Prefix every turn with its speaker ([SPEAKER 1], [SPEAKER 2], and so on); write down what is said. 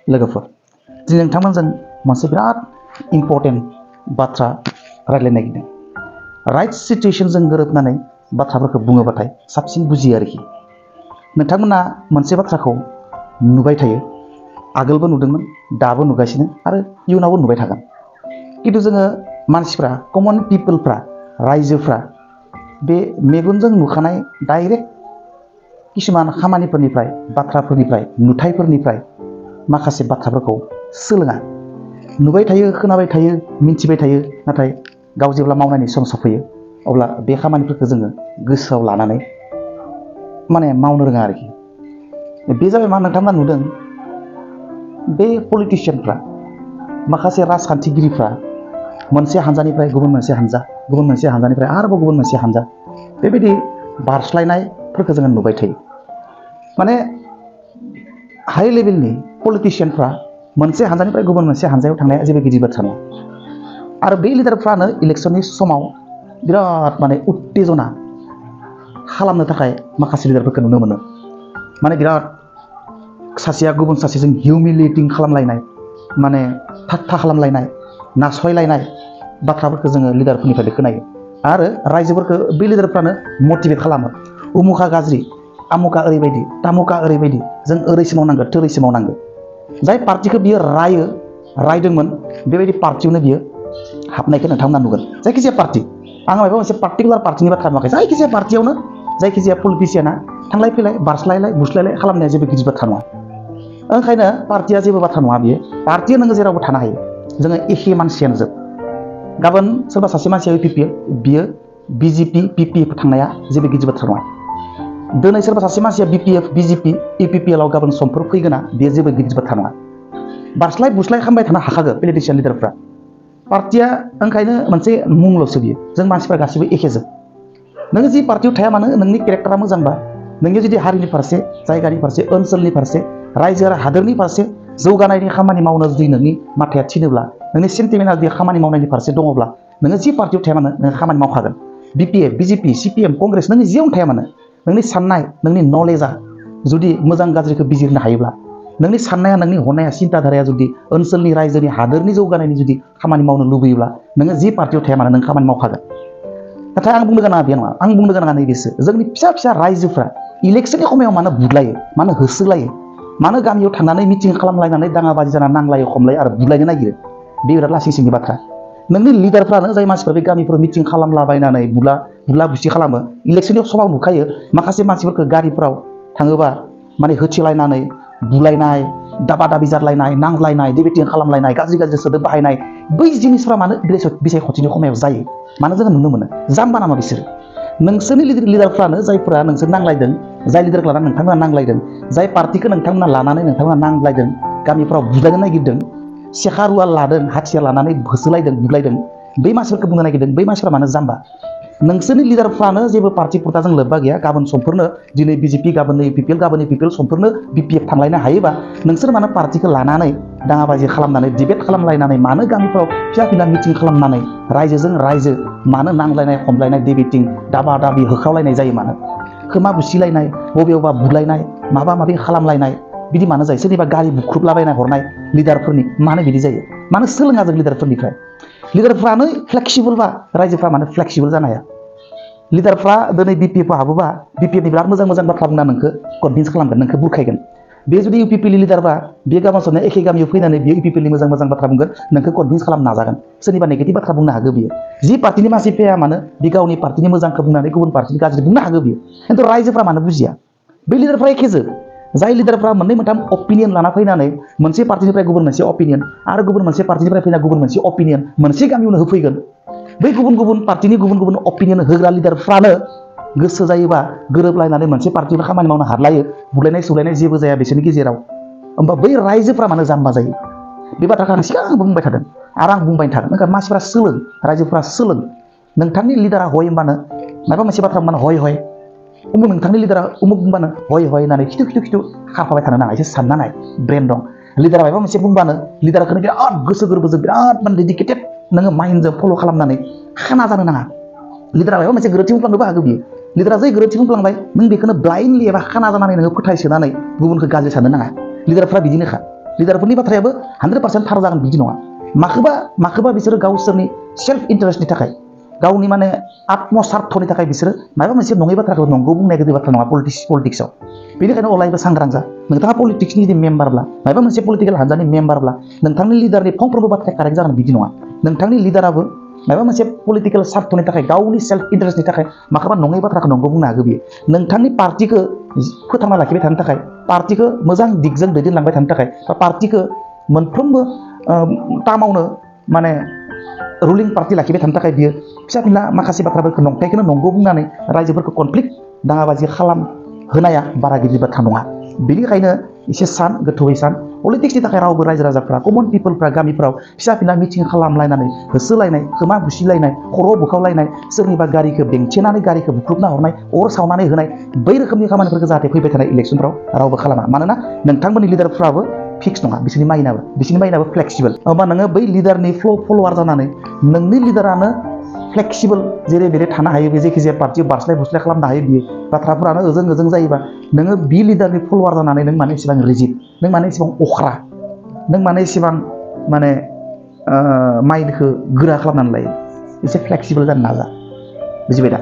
[SPEAKER 1] लोगोफोर दिनै नोंथांमोनजों मोनसे बिराद इम्पर्टेन्ट बाथ्रा रायज्लायनो नागिरदों। राइट सिचुएशनजों गोरोबनानै बाथ्राफोरखौ बुङोबाथाय साबसिन बुजियो आरोखि। नोंथांमोना मोनसे बाथ्राखौ नुबाय थायो, आगोलबो नुदोंमोन, दाबो नुगासिनो आरो इयुनावबो नुबाय थागोन। खिन्थु जोङो मानसिफ्रा, कमन पिपोलफ्रा, रायजोफ्रा बे मेगनजों नुखानाय डाइरेक्ट किसुमान खामानिफोरनिफ्राय, बाथ्राफोरनिफ्राय, नुथायफोरनिफ्राय माखासे बाथ्राफोरखौ सोलोङा। नुबाय थायो, खोनाबाय थायो, मिन्थिबाय थायो, नाथाय गाव जेब्ला मावनायनि सम सफैयो अब्ला बे खामानिफोरखौ जोङो गोसोआव लानानै मावनो रोङा आरोखि। बे जाबाय मा नोंथांमोना नुदों, बे पलिटिशियानफ्रा, माखासे राजखान्थिगिरिफ्रा मोनसे हानजानिफ्राय गुबुन मोनसे हानजा, गुबुन मोनसे हानजानिफ्राय आरोबाव गुबुन मोनसे हानजा, बेबायदि बारस्लायनायफोरखौ जोङो नुबाय थायो। हाई लेभेलनि पलिटिशियानफ्रा मोनसे हानजानिफ्राय गुबुन मोनसे हानजायाव थांनाया जेबो गिदिर बाथ्रा नङा। आरो बे लिडारफ्रानो इलेक्शननि समाव बिराद उत्तेजना खालामनो थाखाय माखासे लिडारफोरखौ नुनो मोनो। बिराद सासेया गुबुन सासेजों हिउमिलिएटिं खालामलायनाय, थाट्टा खालामलायनाय, नासयलायनाय बाथ्राफोरखौ जोङो लिडारफोरनिफ्राय खोनायो। आरो रायजोफोरखौ बे लिडारफ्रानो मटिभेट खालामो। उमुखा गाज्रि, आमुखा ओरैबायदि, तामुखा ओरैबायदि, जों ओरैसो मावनांगौ, थोरैसो मावनांगौ। जाय पार्टिखौ बियो रायदोंमोन, बेबायदि पार्टियावनो बियो हाबनायखौ नोंथांमोना नुगोन। जायखिजाया पार्टि, आं माबा मोनसे पार्टिकुलार पार्टिनि बाथ्रा बुङाखै, जायखिजाया पार्टियावनो जायखिजाया पलिटिशियाना थांलाय फैलाय, बारस्लायलाय बुस्लायलाय खालामनाया जेबो गिदिर बाथ्रा नङा। ओंखायनो पार्टिया जेबो बाथ्रा नङा। बियो पार्टिया नोङो जेरावबो थानो हायो। जोङो एखे मानसियानो जोब। गाबोन सोरबा सासे मानसिया इउपिपिएल, बियो बिजेपि, पिपिएफ थांनाया जेबो गिदिर बाथ्रा नङा। दिनै सोरबा सासे मानसिया बिपिएफ, बिजेपि, इउपिपिएलआव गाबोन समफोर फैगोना, बेयो जेबो गिदिर बाथ्रा नङा। बारस्लाय बुस्लाय खालामबाय थानो हाखागोन पलिटिशियान लिडारफ्रा। पार्टिया ओंखायनो मोनसे मुंल'सो बियो। जों मानसिफ्रा गासिबो एखे जोब। नोङो जि पार्टियाव थाया मानो, नोंनि केरेक्टारा मोजांबा, नोंनि जुदि हारिनि फारसे, जायगानि फारसे, ओनसोलनि फारसे, रायजो आरो हादोरनि फारसे जौगानायनि खामानि मावनो जुदि नोंनि माथाया थिनोब्ला, नोंनि सेन्टिमेन्टआ जुदि खामानि मावनायनि फारसे दङब्ला, नोङो जि पार्टियाव थाया मानो नोङो खामानि मावखागोन। बिपिएफ, बिजेपि, सिपिएम, कंग्रेस, नों जियावनो थाया मानो, नोंनि साननाय, नोंनि नलेजआ जुदि मोजां गाज्रिखौ बिजिरनो हायोब्ला, नोंनि साननाया, नोंनि हनाया, सिन्ताधाराया जुदि ओनसोलनि, रायजोनि, हादोरनि जौगानायनि जुदि खामानि मावनो लुबैयोब्ला, नोङो जि पार्टियाव थाया मानो नों खामानि मावखागोन। नाथाय आं बुंनो गोनाङा बे नङा। आं बुंनो गोनाङा नैबेसो, जोंनि फिसा फिसा रायजोफ्रा इलेक्शननि समायाव मानो बुदलायो, मानो होसोलायो, मानो गामियाव थांनानै मिटिं खालामलायनानै दाङाबाजि जाना नांलायो, खमलायो आरो बुदलायनो नागिरो। बे बिराद लासिं सिंनि बाथ्रा। नोंनि लिडारफ्रानो, जाय मानसिफ्रा बे गामिफोराव मिटिं खालामलाबायनानै बुला बुसि खालामो, इलेक्शननि समाव नुखायो माखासे मानसिफोरखौ गारिफ्राव थाङोबा होथिलायनानै बुलायनाय, दाबा दाबि जालायनाय, नांलायनाय, डिबेटिं खालामलायनाय, गाज्रि गाज्रि सोदोब बाहायनाय, बै जिनिसफ्रा मानो बिसायख'थिनि समायाव जायो, मानो जोङो नुनो मोनो? जाम्बा नामा बिसोरो? नोंसोरनि लिडारफ्रानो जायफोरा नोंसोर नांलायदों, जाय लिडारखौ लानानै नोंथांमोना नांलायदों, जाय पार्टिखौ नोंथांमोना लानानै नोंथांमोना नांलायदों, गामिफ्राव बुलायनो नागिरदों, सेखा रुवा लादों, हाथियार लानानै होसोलायदों, बुलायदों, बै मानसिफोरखौ बुंनो नागिरदों, बै मानसिफ्रा मानो जाम्बा? नोंसोरनि लिडारफ्रानो जेबो पार्टि पुर्टाजों लोब्बा गैया। गाबोन समफोरनो दिनै बिजेपि, गाबोन इउपिपिएल, गाबोन इउपिपिएल समफोरनो बिपिएफ थांलायनो हायोबा, नोंसोर मानो पार्टिखौ लानानै दाङाबाजि खालामनानै, डिबेट खालामलायनानै, मानो गामिफ्राव फिसा फिला मिटिं खालामनानै रायजोजों रायजो मानो नांलायनाय, खमलायनाय, डिबेटिं, दाबा दाबि होख्रावलायनाय जायो? मानो खोमा बुसिलायनाय, बबेयावबा बुलायनाय, माबा माबि खालामलायनाय, बिदि मानो जायो? सोरनिबा गारि बुख्रुबलाबायनाय हरनाय लिडारफोरनि मानो बिदि जायो? मानो सोलोङा जों लिडारफोरनिफ्राय? लिडारफ्रानो फ्लेक्सिबोलबा रायजोफ्रा मानो फ्लेक्सिबोल जानो हाया? लिडारफ्रा दिनै बिपिएफआव हाबोबा, बिपिएफनि बिराद मोजां मोजां बाथ्रा बुंना नोंखौ कनभिन्स खालामगोन, नोंखौ बुरखायगोन। बे जुदि इउपिपिएलनि लिडारबा, बे गाबोन समनिया एखे गामियाव फैनानै बियो इउपिपिएलनि मोजां मोजां बाथ्रा बुंगोन, नोंखौ कनभिन्स खालामनो नाजागोन। सोरनिबा नेगेटिभ बाथ्रा बुंनो हागौ बियो। जि पार्टिनि मानसि फैया मानो, बे गावनि पार्टिनि मोजांखौ बुंनानै गुबुन पार्टिनि गाज्रि बुंनो हागौ बियो। खिन्थु रायजोफ्रा मानो बुजिया? बे लिडारफ्रा एखेजोब। जाय लिडारफ्रा मोननै मोनथाम अपिनियन लाना फैनानै, मोनसे पार्टिनिफ्राय गुबुन मोनसे अपिनियन, आरो गुबुन मोनसे पार्टिनिफ्राय फैना गुबुन मोनसे अपिनियन, मोनसे गामियावनो होफैगोन, बै गुबुन गुबुन पार्टिनि गुबुन गुबुन अपिनियन होग्रा लिडारफ्रानो गोसो जायोबा गोरोबलायनानै मोनसे पार्टिनि खामानि मावनो हालायो, बुलायनाय सुलायनाय जेबो जाया बिसोरनि गेजेराव। होमबा बै रायजोफ्रा मानो जाम्बा जायो? बे बाथ्राखौ आं सिगां बुंबाय थादों आरो आं बुंबाय थागोन। ओंखायनो मानसिफ्रा सोलों, रायजोफ्रा सोलों। नोंथांनि लिडारा हय होनबानो, माबा मोनसे बाथ्रा बुंबानो हय हय, नोंथांनि लिडारा उमुक बुंबानो हय हय होननानै खिथु खाफाबाय थानो नाङा। एसे सानना नाय, ब्रेन दं। लिडारा माबा मोनसे बुंबानो लिडारखौनो बिराद गोसो गोरबोजों, बिराद डेडिकेटेड नोङो माइन्डजों फल' खालामनानै खाना जानो नाङा। लिडारा माबा मोनसे गोरोन्थि बुंफ्लांनोबो हागौ बियो। लिडारा जै गोरोन्थि बुंफ्लांबाय, नों बेखौनो ब्लाइन्डलि एबा खाना जानानै नोङो फोथायसोनानै गुबुनखौ गाज्रि साननो नाङा। लिडारफ्रा बिदिनोखा। लिडारफोरनि बाथ्रायाबो 100% थार जागोन बिदि नङा माखोबा बिसोरो गावसोरनि सेल्फ इन्टारेस्टनि थाखाय गावनि माने आत्मसार्थनि थाखाय बिसोरो माबा मोनसे नङै बाथ्राखौ नंगौ बुंनाय गोदै बाथ्रा नङा पलिटिक्सआव बेनिखायनो अरायबो सांग्रां जा नोंथाङा पलिटिक्सनि जुदि मेम्बारब्ला माबा मोनसे पलिटिकेल हान्जानि मेम्बारब्ला नोंथांनि लिडारनि फंफ्रोमबो बाथ्राया कारेक्ट जागोन बिदि नङा नोंथांनि लिडाराबो माबा मोनसे पलिटिकेल सार्थनि थाखाय गावनि सेल्फ इन्टारेस्टनि थाखाय माखौबा नङै बाथ्राखौ नंगौ बुंनो हागौ बियो नोंथांनि पार्टिखौ फोथांना लाखिबाय थानो थाखाय पार्टिखौ मोजां दिगजों दैदेनलांबाय थानो थाखाय बा पार्टिखौ मोनफ्रोमबो टार्मावनो माने रुलिं पार्टि लाखिबाय थानो थाखाय बियो फिसा फिला माखासे बाथ्राफोरखौ नंखायखौनो नंगौ बुंनानै रायजोफोरखौ कनफ्लिक्ट दाङाबाजि खालाम होनाया बारा गिदिर बाथ्रा नङा बेनिखायनो एसे सान गोथौयै सान पलिटिक्सनि थाखाय रावबो रायजो राजाफ्रा कमन पिपलफ्रा गामिफ्राव फिसा फिला मिटिं खालामलायनानै होसोलायनाय खोमा बुसिलायनाय खर' बुखावलायनाय सोरनिबा गारिखौ बेंथेनानै गारिखौ बुख्रुबना हरनाय अर सावनानै होनाय बै रोखोमनि खामानिफोरखौ जाहाथे फैबाय थानाय इलेक्सनफ्राव रावबो खालामा मानोना नोंथांमोननि लिडारफ्राबो फिक्स नङा बिसोरनि माइनाबो फ्लेक्सिबल होमबा नोङो बै लिडारनि फल'वार जानानै नोंनि लिडारानो फ्लेक्सिबल जेरै बेरै थानो हायो बे जायखिजाया पार्टियाव बारस्लाय बुस्लाय खालामनो हायो बियो बाथ्राफोरानो ओजों जायोबा नोङो बि लिडारनि फल'वार जानानै नों माने एसेबां रिजिड नों माने एसेबां अख्रा नों माने एसेबां माने माइन्डखौ गोरा खालामनानै लायो एसे फ्लेक्सिबल जानो नाजा बुजिबाय दा